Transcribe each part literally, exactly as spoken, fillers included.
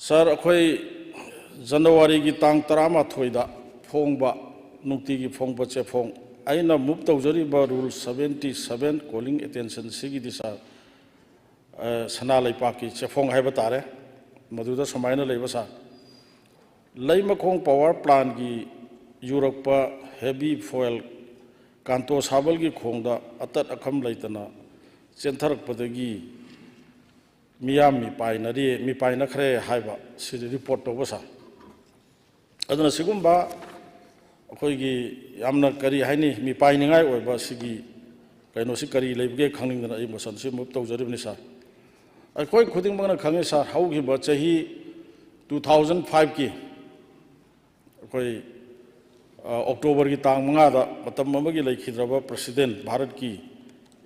ꯁꯥꯔ, ꯑꯩꯈꯣꯏ ꯖꯅꯋꯥꯔꯤꯒꯤ ꯇꯥꯡ ꯇꯔꯥꯃꯥꯊꯣꯏꯗ ꯐꯣꯡꯕ, ꯅꯨꯡꯇꯤꯒꯤ ꯐꯣꯡꯕ ꯆꯦꯐꯣꯡ, ꯑꯩꯅ ꯃꯨꯚ ꯇꯧꯖꯔꯤꯕ rule seventy seven, calling attention, ꯁꯤꯒꯤꯗꯤ ꯁꯥꯔ, ꯑ, ꯁꯅꯥ ꯂꯩꯄꯥꯛꯀꯤ ꯆꯦꯐꯣꯡ ꯍꯥꯏꯕ ꯇꯥꯔꯦ, ꯃꯗꯨꯗ ꯁꯨꯃꯥꯏꯅ ꯂꯩꯕ ꯁꯥꯔ, ꯂꯩꯃꯈꯣꯡ ꯄꯥꯋꯔ ꯄ꯭ꯂꯥꯟꯒꯤ ꯌꯨꯔꯛꯄ ꯍꯦꯚꯤ ꯐꯣꯏꯜ ꯀꯥꯟꯇꯣ ꯁꯥꯕꯜꯒꯤ ꯈꯣꯡꯗ ꯑꯇꯠ ꯑꯈꯝ ꯂꯩꯇꯅ ꯆꯦꯟꯊꯔꯛꯄꯗꯒꯤ ꯃꯤꯌꯥꯝ ꯃꯤꯄꯥꯏꯅꯔꯤ, ꯃꯤꯄꯥꯏꯅꯈ꯭ꯔꯦ ꯍꯥꯏꯕ ꯁꯤꯗꯤ ꯔꯤꯄꯣꯔꯠ ꯇꯧꯕ ꯁꯥꯔ꯫ ꯑꯗꯨꯅ ꯁꯤꯒꯨꯝꯕ ꯑꯩꯈꯣꯏꯒꯤ ꯌꯥꯝꯅ, ꯀꯔꯤ ꯍꯥꯏꯅꯤ, ꯃꯤꯄꯥꯏꯅꯤꯡꯉꯥꯏ ꯑꯣꯏꯕ ꯁꯤꯒꯤ ꯀꯩꯅꯣꯁꯤ ꯀꯔꯤ ꯂꯩꯕꯒꯦ ꯈꯪꯅꯤꯡꯗꯅ ꯑꯩ ꯃꯣꯁꯟꯁꯤ ꯃꯨꯚ ꯇꯧꯖꯔꯤꯕꯅꯤ ꯁꯥꯔ꯫ ꯑꯩꯈꯣꯏ ꯈꯨꯗꯤꯡꯃꯛꯅ ꯈꯪꯉꯤ ꯁꯥꯔ, ꯍꯧꯈꯤꯕ ꯆꯍꯤ ꯇꯨ ꯊꯥꯎꯖꯟ ꯐꯥꯏꯚꯀꯤ ꯑꯩꯈꯣꯏ, ꯑ, ꯑꯣꯛꯇꯣꯕꯔꯒꯤ ꯇꯥꯡ ꯃꯉꯥꯗ ꯃꯇꯝ ꯑꯃꯒꯤ ꯂꯩꯈꯤꯗ꯭ꯔꯕ ꯄ꯭ꯔꯁꯤꯗꯦꯟ ꯚꯥꯔꯠꯀꯤ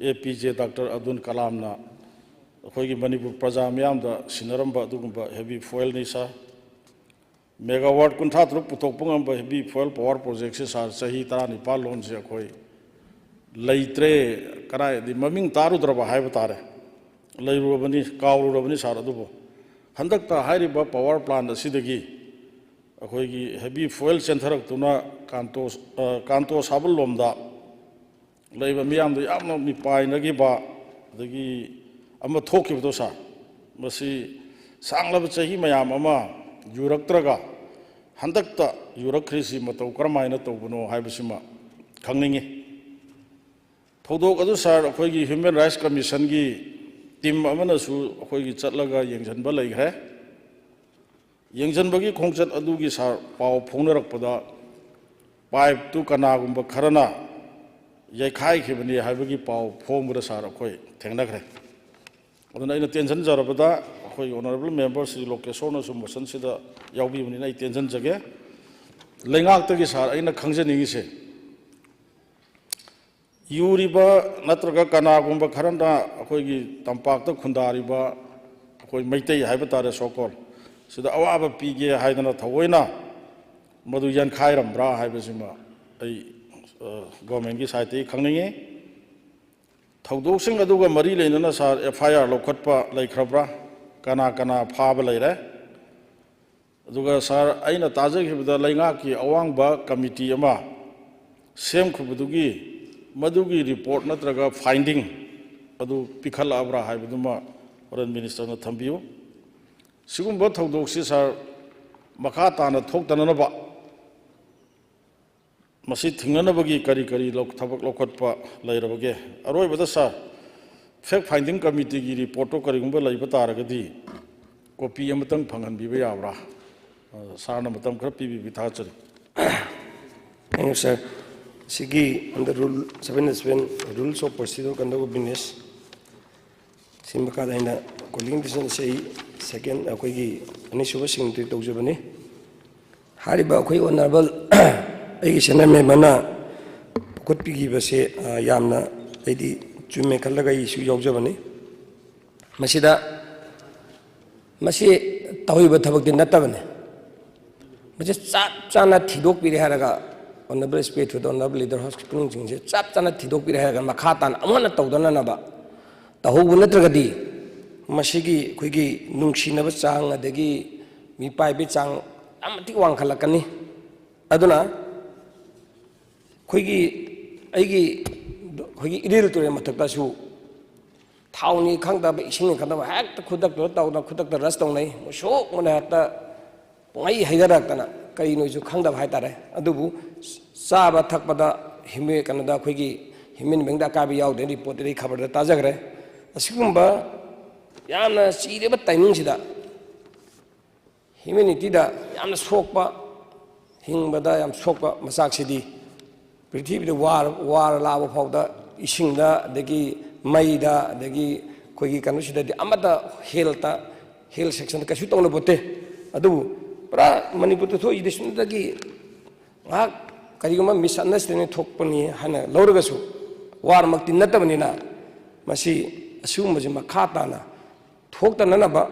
ꯑꯦ ꯄꯤ ꯖꯦ ꯗꯥꯛꯇꯔ ꯑꯕꯗꯨꯜ ꯀꯂꯥꯝꯅ ꯑꯩꯈꯣꯏꯒꯤ ꯃꯅꯤꯄꯨꯔ ꯄ꯭ꯔꯖꯥ ꯃꯤꯌꯥꯝꯗ ꯁꯤꯟꯅꯔꯝꯕ ꯑꯗꯨꯒꯨꯝꯕ ꯍꯦꯚꯤ ꯐꯣꯏꯜꯅꯤ ꯁꯥꯔ꯫ ꯃꯦꯒꯥꯋꯥꯠ ꯀꯨꯟꯊ꯭ꯔꯥ ꯇꯔꯨꯛ ꯄꯨꯊꯣꯛꯄ ꯉꯝꯕ ꯍꯦꯚꯤ ꯐꯣꯏꯜ ꯄꯥꯋꯔ ꯄ꯭ꯔꯣꯖꯦꯛꯁꯦ ꯁꯥꯔ, ꯆꯍꯤ ꯇꯔꯥꯅꯤꯄꯥꯜ ꯂꯣꯟꯁꯦ ꯑꯩꯈꯣꯏ ꯂꯩꯇ꯭ꯔꯦ, ꯀꯗꯥꯏꯗꯤ ꯃꯃꯤꯡ ꯇꯥꯔꯨꯗ꯭ꯔꯕ ꯍꯥꯏꯕ ꯇꯥꯔꯦ, ꯂꯩꯔꯨꯔꯕꯅꯤ, ꯀꯥꯎꯔꯨꯔꯕꯅꯤ ꯁꯥꯔ꯫ ꯑꯗꯨꯕꯨ ꯍꯟꯗꯛꯇ ꯍꯥꯏꯔꯤꯕ ꯄꯥꯋꯔ ꯄ꯭ꯂꯥꯟ ꯑꯁꯤꯗꯒꯤ ꯑꯩꯈꯣꯏꯒꯤ ꯍꯦꯚꯤ ꯐꯣꯏꯜ ꯆꯦꯟꯊꯔꯛꯇꯨꯅ ꯀꯥꯟꯇꯣ, ꯑ, ꯀꯥꯟꯇꯣ ꯁꯥꯕꯜ ꯂꯣꯝꯗ ꯂꯩꯕ ꯃꯤꯌꯥꯝꯗ ꯌꯥꯝꯅ ꯃꯤꯄꯥꯏꯅꯈꯤꯕ ꯑꯗꯒꯤ ꯑꯃ ꯊꯣꯛꯈꯤꯕꯗꯣ ꯁꯥꯔ, ꯃꯁꯤ ꯁꯥꯡꯂꯕ ꯆꯍꯤ ꯃꯌꯥꯝ ꯑꯃ ꯌꯨꯔꯛꯇ꯭ꯔꯒ ꯍꯟꯗꯛꯇ ꯌꯨꯔꯛꯈ꯭ꯔꯤꯁꯤ ꯃꯇꯧ ꯀꯔꯝꯍꯥꯏꯅ ꯇꯧꯕꯅꯣ ꯍꯥꯏꯕꯁꯤꯃ ꯈꯪꯅꯤꯡꯉꯤ꯫ ꯊꯧꯗꯣꯛ ꯑꯗꯨ ꯁꯥꯔ, ꯑꯩꯈꯣꯏꯒꯤ ꯍ꯭ꯌꯨꯃꯦꯟ ꯔꯥꯏꯠꯁ ꯀꯃꯤꯁꯟꯒꯤ ꯇꯤꯝ ꯑꯃꯅꯁꯨ ꯑꯩꯈꯣꯏꯒꯤ ꯆꯠꯂꯒ ꯌꯦꯡꯁꯤꯟꯕ ꯂꯩꯈ꯭ꯔꯦ꯫ ꯌꯦꯡꯁꯤꯟꯕꯒꯤ ꯈꯣꯡꯆꯠ ꯑꯗꯨꯒꯤ ꯁꯥꯔ, ꯄꯥꯎ ꯐꯥꯎꯅꯔꯛꯄꯗ ꯄꯥꯏꯞꯇꯨ ꯀꯅꯥꯒꯨꯝꯕ ꯈꯔꯅ ꯌꯩꯈꯥꯏꯈꯤꯕꯅꯤ ꯍꯥꯏꯕꯒꯤ ꯄꯥꯎ ꯐꯣꯡꯕꯗ ꯁꯥꯔ, ꯑꯩꯈꯣꯏ ꯊꯦꯡꯅꯈ꯭ꯔꯦ꯫ ꯑꯗꯨꯅ ꯑꯩꯅ ꯇꯦꯟꯁꯤꯟꯖꯔꯕꯗ ꯑꯩꯈꯣꯏꯒꯤ ꯑꯣꯅꯔꯦꯕꯜ ꯃꯦꯝꯕꯔ ꯁ꯭ꯔꯤ ꯂꯣꯀꯦꯁꯣꯔꯅꯁꯨ ꯃꯣꯁꯟꯁꯤꯗ ꯌꯥꯎꯕꯤꯕꯅꯤꯅ ꯑꯩ ꯇꯦꯟꯁꯤꯟꯖꯒꯦ꯫ ꯂꯩꯉꯥꯛꯇꯒꯤ ꯁꯥꯔ, ꯑꯩꯅ ꯈꯪꯖꯅꯤꯡꯉꯤꯁꯦ, ꯌꯨꯔꯤꯕ ꯅꯠꯇ꯭ꯔꯒ ꯀꯅꯥꯒꯨꯝꯕ ꯈꯔꯅ ꯑꯩꯈꯣꯏꯒꯤ ꯇꯝꯄꯥꯛꯇ ꯈꯨꯟꯗꯥꯔꯤꯕ ꯑꯩꯈꯣꯏ ꯃꯩꯇꯩ ꯍꯥꯏꯕ ꯇꯥꯔꯦ, ꯁꯣꯀꯣꯜ, ꯁꯤꯗ ꯑꯋꯥꯕ ꯄꯤꯒꯦ ꯍꯥꯏꯗꯅ ꯊꯑꯣꯏꯅ ꯃꯗꯨ ꯌꯥꯟꯈꯥꯏꯔꯝꯕ꯭ꯔꯥ ꯍꯥꯏꯕꯁꯤꯃ ꯑꯩ, ꯑ, ꯒꯣꯔꯃꯦꯟꯒꯤ ꯁꯥꯏꯠꯇꯒꯤ ꯈꯪꯅꯤꯡꯉꯤ꯫ ꯊꯧꯗꯣꯛꯁꯤꯡ ꯑꯗꯨꯒ ꯃꯔꯤ ꯂꯩꯅꯅ ꯁꯥꯔ, ꯑꯦꯐ ꯑꯥꯏ ꯑꯥꯔ ꯂꯧꯈꯠꯄ ꯂꯩꯈ꯭ꯔꯕ꯭ꯔꯥ? ꯀꯅꯥ ꯀꯅꯥ ꯐꯥꯕ ꯂꯩꯔꯦ? ꯑꯗꯨꯒ ꯁꯥꯔ, ꯑꯩꯅ ꯇꯥꯖꯈꯤꯕꯗ ꯂꯩꯉꯥꯛꯀꯤ ꯑꯋꯥꯡꯕ ꯀꯃꯤꯇꯤ ꯑꯃ ꯁꯦꯝꯈꯤꯕꯗꯨꯒꯤ ꯃꯗꯨꯒꯤ ꯔꯤꯄꯣꯔꯠ ꯅꯠꯇ꯭ꯔꯒ ꯐꯥꯏꯟꯗꯤꯡ ꯑꯗꯨ ꯄꯤꯈꯠꯂꯛꯑꯕ꯭ꯔꯥ ꯍꯥꯏꯕꯗꯨꯃ ꯍꯣꯔꯦꯟ ꯃꯤꯅꯤꯁꯇꯔꯅ ꯊꯝꯕꯤꯌꯨ꯫ ꯁꯤꯒꯨꯝꯕ ꯊꯧꯗꯣꯛꯁꯤ ꯁꯥꯔ, ꯃꯈꯥ ꯇꯥꯅ ꯊꯣꯛꯇꯅꯅꯕ ꯃꯁꯤ ꯊꯤꯡꯅꯅꯕꯒꯤ ꯀꯔꯤ ꯀꯔꯤ ꯂꯧ-, ꯊꯕꯛ ꯂꯧꯈꯠꯄ ꯂꯩꯔꯕꯒꯦ? ꯑꯔꯣꯏꯕꯗ ꯁꯥꯔ, ꯐꯦꯛ ꯐꯥꯏꯟꯗꯤꯡ ꯀꯃꯤꯇꯤꯒꯤ ꯔꯤꯄꯣꯔꯠꯇꯣ ꯀꯔꯤꯒꯨꯝꯕ ꯂꯩꯕ ꯇꯥꯔꯒꯗꯤ ꯀꯣꯄꯤ ꯑꯃꯇꯪ ꯐꯪꯍꯟꯕꯤꯕ ꯌꯥꯕ꯭ꯔꯥ? ꯑ, ꯁꯥꯔꯅ ꯃꯇꯝ ꯈꯔ ꯄꯤꯕꯤꯕꯒꯤ ꯊꯥꯒꯠꯆꯔꯤ꯫ Thank you, sir. ꯁꯤꯒꯤ under rule seven seven, Rules of Procedure Conduct of Business, ꯁꯤ ꯃꯈꯥꯗ ꯑꯩꯅ calling decision ꯑꯁꯤ ꯑꯩ second, ꯑꯩꯈꯣꯏꯒꯤ ꯑꯅꯤꯁꯨꯕ signature ꯇꯧꯖꯕꯅꯤ꯫ ꯍꯥꯏꯔꯤꯕ ꯑꯩꯈꯣꯏ honourable ꯑꯩꯒꯤ senior memberꯅ ꯄꯨꯈꯠꯄꯤꯈꯤꯕꯁꯦ, ꯑ, ꯌꯥꯝꯅ ꯑꯩꯗꯤ ꯆꯨꯝꯃꯦ ꯈꯜꯂꯒ ꯑꯩꯁꯨ ꯌꯥꯎꯖꯕꯅꯤ꯫ ꯃꯁꯤꯗ, ꯃꯁꯤ ꯇꯧꯍꯩꯕ ꯊꯕꯛꯇꯤ ꯅꯠꯇꯕꯅꯤ꯫ ꯃꯁꯤ ꯆꯞ ꯆꯥꯅ ꯊꯤꯗꯣꯛꯄꯤꯔꯦ ꯍꯥꯏꯔꯒ, honourable speaker, honourable leader of house ꯄꯨꯛꯅꯤꯡꯁꯤꯡꯁꯦ ꯆꯞ ꯆꯥꯅ ꯊꯤꯗꯣꯛꯄꯤꯔꯦ ꯍꯥꯏꯔꯒ ꯃꯈꯥ ꯇꯥꯅ ꯑꯃꯨꯛ ꯍꯟꯅ ꯇꯧꯗꯅꯅꯕ ꯇꯧꯍꯧꯕ ꯅꯠꯇ꯭ꯔꯒꯗꯤ ꯃꯁꯤꯒꯤ ꯑꯩꯈꯣꯏꯒꯤ ꯅꯨꯡꯁꯤꯅꯕ ꯆꯥꯡ ꯑꯗꯒꯤ ꯃꯤꯄꯥꯏꯕꯒꯤ ꯆꯥꯡ ꯌꯥꯝ ꯃꯇꯤꯛ ꯋꯥꯡꯈꯠꯂꯛꯀꯅꯤ꯫ ꯑꯗꯨꯅ ꯑꯩꯈꯣꯏꯒꯤ, ꯑꯩꯒꯤ, ꯑꯩꯈꯣꯏꯒꯤ ꯏꯔꯤꯜ ꯇꯨꯔꯦꯜ ꯃꯊꯛꯇꯁꯨ ꯊꯥꯎꯅꯤ ꯈꯪꯗꯕ, ꯏꯁꯤꯡꯅꯤ ꯈꯪꯗꯕ, ꯍꯦꯛꯇ ꯈꯨꯗꯛꯇꯨꯗ ꯇꯧꯗꯅ ꯈꯨꯗꯛꯇ rush ꯇꯧꯅꯩ꯫ ꯃꯨꯁꯨꯛ ꯃꯨꯟꯅ ꯍꯦꯛꯇ ꯄꯨꯡꯍꯩ ꯍꯩꯊꯔꯛꯇꯅ ꯀꯔꯤꯅꯣꯁꯨ ꯈꯪꯗꯕ ꯍꯥꯏꯇꯥꯔꯦ꯫ ꯑꯗꯨꯕꯨ ꯆꯥꯕ ꯊꯛꯄꯗ ꯍ꯭ꯌꯨꯃꯦ-, ꯀꯩꯅꯣꯗ ꯑꯩꯈꯣꯏꯒꯤ human beingꯗ ꯑꯀꯥꯏꯕ ꯌꯥꯎꯗꯦ, reportꯇꯗꯤ ꯈꯕꯔꯗ ꯇꯥꯖꯈ꯭ꯔꯦ꯫ ꯑꯁꯤꯒꯨꯝꯕ ꯌꯥꯝꯅ ꯆꯤꯔꯕ timingꯁꯤꯗ humanityꯗ ꯌꯥꯝꯅ ꯁꯣꯛꯄ, ꯍꯤꯡꯕꯗ ꯌꯥꯝ ꯁꯣꯛꯄ ꯃꯆꯥꯛꯁꯤꯗꯤ ꯄ꯭ꯔꯤꯊꯤꯕꯤꯗ war, war ꯂꯥꯛꯑꯕ ꯐꯥꯎꯗ ꯏꯁꯤꯡꯗ, ꯑꯗꯒꯤ ꯃꯩꯗ, ꯑꯗꯒꯤ ꯑꯩꯈꯣꯏꯒꯤ ꯀꯩꯅꯣꯁꯤꯗꯗꯤ ꯑꯃꯠꯇ healthꯇ, health sectionꯗ ꯀꯩꯁꯨ ꯇꯧꯅꯄꯣꯠꯇꯦ꯫ ꯑꯗꯨꯕꯨ ꯄꯨꯔꯥ ꯃꯅꯤꯄꯨꯔꯗ ꯊꯣꯛꯏꯗꯤ ꯁꯨꯝꯗꯒꯤ ꯉꯥꯏꯍꯥꯛ ꯀꯔꯤꯒꯨꯝꯕ misunderstanding ꯊꯣꯛꯄꯅꯤ ꯍꯥꯏꯅ ꯂꯧꯔꯒꯁꯨ, warꯃꯛꯇꯤ ꯅꯠꯇꯕꯅꯤꯅ ꯃꯁꯤ ꯑꯁꯤꯒꯨꯝꯕꯁꯤ ꯃꯈꯥ ꯇꯥꯅ ꯊꯣꯛꯇꯅꯅꯕ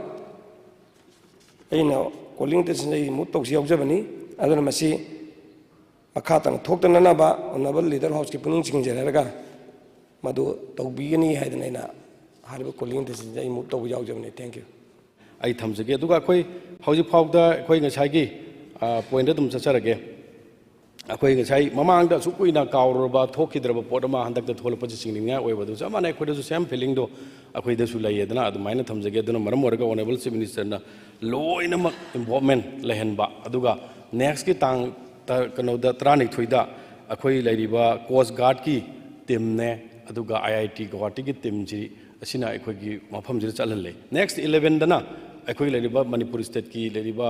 ꯑꯩꯅ calling decision ꯑꯩ move ꯇꯧꯁꯤ ꯌꯥꯎꯖꯕꯅꯤ꯫ ꯑꯗꯨꯅ ꯃꯁꯤ ꯃꯈꯥ ꯇꯥꯅ ꯊꯣꯛꯇꯅꯅꯕ honourable leader of houseꯀꯤ ꯄꯨꯛꯅꯤꯡ ꯆꯤꯡꯁꯤꯟꯖꯔꯒ ꯃꯗꯨ ꯇꯧꯕꯤꯒꯅꯤ ꯍꯥꯏꯗꯅ ꯑꯩꯅ ꯍꯥꯏꯔꯤꯕ calling decision ꯑꯩ move ꯇꯧꯕ ꯌꯥꯎꯖꯕꯅꯤ꯫ Thank you꯫ ꯑꯩ ꯊꯝꯖꯒꯦ꯫ ꯑꯗꯨꯒ ꯑꯩꯈꯣꯏ ꯍꯧꯖꯤꯛ ꯐꯥꯎꯗ ꯑꯩꯈꯣꯏ ꯉꯁꯥꯏꯒꯤ ꯄꯣꯏꯟꯗ ꯑꯗꯨꯝ ꯆꯠꯆꯔꯒꯦ꯫ ꯑꯩꯈꯣꯏ ꯉꯁꯥꯏ ꯃꯃꯥꯡꯗ ꯑꯁꯨꯛ ꯀꯨꯏꯅ ꯀꯥꯎꯔꯨꯔꯕ, ꯊꯣꯛꯈꯤꯗ꯭ꯔꯕ ꯄꯣꯠ ꯑꯃ ꯍꯟꯗꯛꯇ ꯊꯣꯛꯂꯛꯄꯁꯤ ꯆꯤꯡꯅꯅꯤꯡꯉꯥꯏ ꯑꯣꯏꯕ, ꯑꯗꯨ ꯆꯞ ꯃꯥꯟꯅꯩ, ꯑꯩꯈꯣꯏꯗꯁꯨ ꯁꯦꯝ ꯐꯤꯂꯤꯡꯗꯣ ꯑꯩꯈꯣꯏꯗꯁꯨ ꯂꯩꯌꯦꯗꯅ꯫ ꯑꯗꯨꯃꯥꯏꯅ ꯊꯝꯖꯒꯦ꯫ ꯑꯗꯨꯅ ꯃꯔꯝ ꯑꯣꯏꯔꯒ ꯑꯣꯅꯔꯦꯕꯜ ꯆꯤꯐ ꯃꯤꯅꯤꯁꯇꯔꯅ ꯂꯣꯏꯅꯃꯛ ꯏꯟꯚꯣꯜꯞꯃꯦꯟ ꯂꯩꯍꯟꯕ, ꯑꯗꯨꯒ ꯅꯦꯛꯁꯀꯤ ꯇꯥꯡ ꯇ-, ꯀꯩꯅꯣꯗ, ꯇꯔꯥꯅꯤꯊꯣꯏꯗ ꯑꯩꯈꯣꯏ ꯂꯩꯔꯤꯕ ꯀꯣꯁ ꯒꯥꯔꯗꯀꯤ ꯇꯤꯝꯅꯦ, ꯑꯗꯨꯒ ꯑꯥꯏ ꯑꯥꯏ ꯇꯤ ꯒꯧꯍꯥꯇꯤꯒꯤ ꯇꯤꯝꯁꯤ, ꯑꯁꯤꯅ ꯑꯩꯈꯣꯏꯒꯤ ꯃꯐꯝꯁꯤꯗ ꯆꯠꯍꯜꯂꯦ꯫ ꯅꯦꯛꯁ ꯏꯂꯦꯚꯦꯟꯗꯅ ꯑꯩꯈꯣꯏ ꯂꯩꯔꯤꯕ ꯃꯅꯤꯄꯨꯔ ꯁ꯭ꯇꯦꯠꯀꯤ ꯂꯩꯔꯤꯕ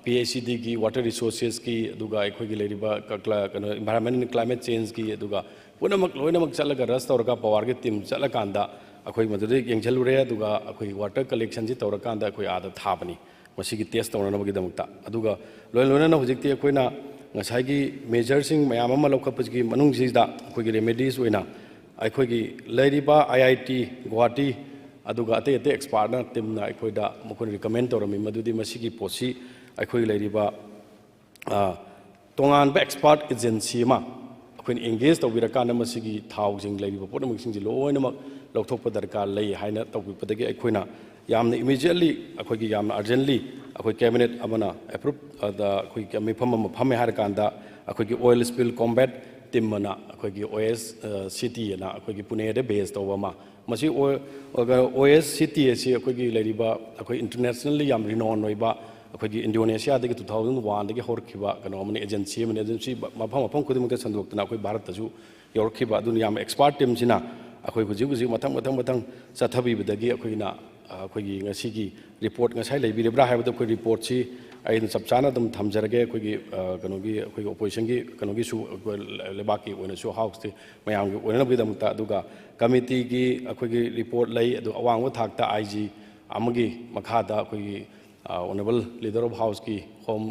ꯄꯤ ꯑꯩꯆ ꯏ ꯗꯤꯒꯤ, ꯋꯥꯇꯔ ꯔꯤꯁꯣꯔꯁꯦꯁꯀꯤ, ꯑꯗꯨꯒ ꯑꯩꯈꯣꯏꯒꯤ ꯂꯩꯔꯤꯕ ꯀ-, ꯀ꯭ꯂ-, ꯀꯩꯅꯣ, ꯏꯟꯚꯥꯏꯔꯣꯟꯃꯦꯟ ꯑꯦꯟ ꯀ꯭ꯂꯥꯏꯃꯦꯠ ꯆꯦꯟꯖꯀꯤ, ꯑꯗꯨꯒ ꯄꯨꯝꯅꯃꯛ ꯂꯣꯏꯅꯃꯛ ꯆꯠꯂꯒ ꯔꯁ ꯇꯧꯔꯒ ꯄꯋꯥꯔꯒꯤ ꯇꯤꯝ ꯆꯠꯂꯀꯥꯟꯗ ꯑꯩꯈꯣꯏ ꯃꯗꯨꯗ ꯌꯦꯡꯁꯤꯜꯂꯨꯔꯦ꯫ ꯑꯗꯨꯒ ꯑꯩꯈꯣꯏ ꯋꯥꯇꯔ ꯀꯂꯦꯛꯁꯟꯁꯤ ꯇꯧꯔꯀꯥꯟꯗ ꯑꯩꯈꯣꯏ ꯑꯥꯗ ꯊꯥꯕꯅꯤ, ꯃꯁꯤꯒꯤ ꯇꯦꯁ ꯇꯧꯅꯅꯕꯒꯤꯗꯃꯛꯇ꯫ ꯑꯗꯨꯒ ꯂꯣꯏ ꯂꯣꯏꯅꯅ ꯍꯧꯖꯤꯛꯇꯤ ꯑꯩꯈꯣꯏꯅ ꯉꯁꯥꯏꯒꯤ ꯃꯦꯖꯔꯁꯤꯡ ꯃꯌꯥꯝ ꯑꯃ ꯂꯧꯈꯠꯄꯁꯤꯒꯤ ꯃꯅꯨꯡꯁꯤꯗ ꯑꯩꯈꯣꯏꯒꯤ ꯔꯦꯃꯦꯗꯤꯁ ꯑꯣꯏꯅ ꯑꯩꯈꯣꯏꯒꯤ ꯂꯩꯔꯤꯕ ꯑꯥꯏ ꯑꯥꯏ ꯇꯤ ꯒꯨꯋꯥꯍꯥꯇꯤ, ꯑꯗꯨꯒ ꯑꯇꯩ ꯑꯇꯩ ꯑꯦꯛꯁꯄꯥꯔꯠꯅ ꯇꯤꯝꯅ ꯑꯩꯈꯣꯏꯗ ꯃꯈꯣꯏꯅ ꯔꯤꯀꯃꯦꯟ ꯇꯧꯔꯝꯃꯤ, ꯃꯗꯨꯗꯤ ꯃꯁꯤꯒꯤ ꯄꯣꯠꯁꯤ ꯑꯩꯈꯣꯏ ꯂꯩꯔꯤꯕ, ꯑ, ꯇꯣꯉꯥꯟꯕ ꯑꯦꯛꯁꯄꯥꯔꯠ ꯑꯦꯖꯦꯟꯁꯤ ꯑꯃ ꯑꯩꯈꯣꯏꯅ ꯑꯦꯡꯒꯦꯖ ꯇꯧꯕꯤꯔꯀꯥꯟꯗ ꯃꯁꯤꯒꯤ ꯊꯥꯎꯁꯤꯡ ꯂꯩꯔꯤꯕ ꯄꯨꯝꯅꯃꯛꯁꯤꯡꯁꯤ ꯂꯣꯏꯅꯃꯛ ꯂꯧꯊꯣꯛꯄ ꯗꯔꯀꯥꯔ ꯂꯩ ꯍꯥꯏꯅ ꯇꯧꯕꯤꯕꯗꯒꯤ ꯑꯩꯈꯣꯏꯅ ꯌꯥꯝꯅ ꯏꯃꯤꯗꯤꯌꯦꯠꯂꯤ, ꯑꯩꯈꯣꯏꯒꯤ ꯌꯥꯝꯅ ꯑꯔꯖꯦꯟꯂꯤ ꯑꯩꯈꯣꯏ ꯀꯦꯕꯤꯅꯦꯠ ꯑꯃꯅ ꯑꯦꯄ꯭ꯔꯨꯞ, ꯑꯗ ꯑꯩꯈꯣꯏꯒꯤ ꯃꯤꯐꯝ ꯑꯃ ꯐꯝꯃꯦ ꯍꯥꯏꯔꯀꯥꯟꯗ ꯑꯩꯈꯣꯏꯒꯤ ꯑꯣꯏꯜ ꯁ꯭ꯄꯤꯜ ꯀꯣꯝꯕꯦꯠ ꯇꯤꯝ ꯑꯅ ꯑꯩꯈꯣꯏꯒꯤ ꯑꯣ ꯑꯦꯁ ꯁꯤ ꯇꯤ ꯑꯅ ꯑꯩꯈꯣꯏꯒꯤ ꯄꯨꯅꯦꯗ ꯕꯦꯖ ꯇꯧꯕ ꯑꯃ, ꯃꯁꯤ ꯑꯣ-, ꯑꯣ ꯑꯦꯁ ꯁꯤ ꯇꯤ ꯑꯁꯤ ꯑꯩꯈꯣꯏꯒꯤ ꯂꯩꯔꯤꯕ ꯑꯩꯈꯣꯏ ꯏꯟꯇꯔꯅꯦꯁꯅꯦꯜꯂꯤ ꯌꯥꯝ ꯔꯤꯅꯣꯟ ꯑꯣꯏꯕ, ꯑꯩꯈꯣꯏꯒꯤ ꯏꯟꯗꯣꯅꯦꯁꯤꯌꯥꯗꯒꯤ ꯇꯨ ꯊꯥꯎꯖꯟ ꯋꯥꯟꯗꯒꯤ ꯍꯧꯔꯛꯈꯤꯕ ꯀꯩꯅꯣ ꯑꯃꯅꯤ, ꯑꯦꯖꯦꯟꯁꯤ ꯑꯃꯅꯤ꯫ ꯑꯦꯖꯦꯟꯁꯤ ꯃꯐꯝ ꯃꯐꯝ ꯈꯨꯗꯤꯡꯃꯛꯇ ꯁꯟꯗꯣꯛꯇꯅ ꯑꯩꯈꯣꯏ ꯚꯥꯔꯠꯇꯁꯨ ꯌꯧꯔꯛꯈꯤꯕ꯫ ꯑꯗꯨꯅ ꯌꯥꯝ ꯑꯦꯛꯁꯄꯥꯔꯠ ꯇꯤꯝꯁꯤꯅ ꯑꯩꯈꯣꯏ ꯍꯧꯖꯤꯛ ꯍꯧꯖꯤꯛ ꯃꯊꯪ ꯃꯊꯪ ꯃꯊꯪ ꯆꯠꯊꯕꯤꯕꯗꯒꯤ ꯑꯩꯈꯣꯏꯅ, ꯑ, ꯑꯩꯈꯣꯏꯒꯤ ꯉꯁꯤꯒꯤ ꯔꯤꯄꯣꯔꯠ ꯉꯁꯥꯏ ꯂꯩꯕꯤꯔꯤꯕ꯭ꯔꯥ ꯍꯥꯏꯕꯗꯣ ꯑꯩꯈꯣꯏ ꯔꯤꯄꯣꯔꯠꯁꯤ ꯑꯩꯅ ꯆꯞ ꯆꯥꯅ ꯑꯗꯨꯝ ꯊꯝꯖꯔꯒꯦ꯫ ꯑꯩꯈꯣꯏꯒꯤ, ꯑ, ꯀꯩꯅꯣꯒꯤ, ꯑꯩꯈꯣꯏꯒꯤ ꯑꯣꯄꯣꯖꯤꯁꯟꯒꯤ ꯀꯩꯅꯣꯒꯤꯁꯨ, ꯑꯩꯈꯣꯏ ꯂꯩꯕꯥꯛꯀꯤ ꯑꯣꯏꯅꯁꯨ ꯍꯥꯎꯁꯇꯤ ꯃꯌꯥꯝꯒꯤ ꯑꯣꯏꯅꯅꯕꯒꯤꯗꯃꯛꯇ, ꯑꯗꯨꯒ ꯀꯃꯤꯇꯤꯒꯤ ꯑꯩꯈꯣꯏꯒꯤ ꯔꯤꯄꯣꯔꯠ ꯂꯩ, ꯑꯗꯨ ꯑꯋꯥꯡꯕ ꯊꯥꯛꯇ ꯑꯥꯏ ꯖꯤ ꯑꯃꯒꯤ ꯃꯈꯥꯗ ꯑꯩꯈꯣꯏꯒꯤ, ꯑ, ꯑꯣꯅꯔꯦꯕꯜ ꯂꯤꯗꯔ ꯑꯣꯐ ꯍꯥꯎꯁꯀꯤ ꯍꯣꯝ,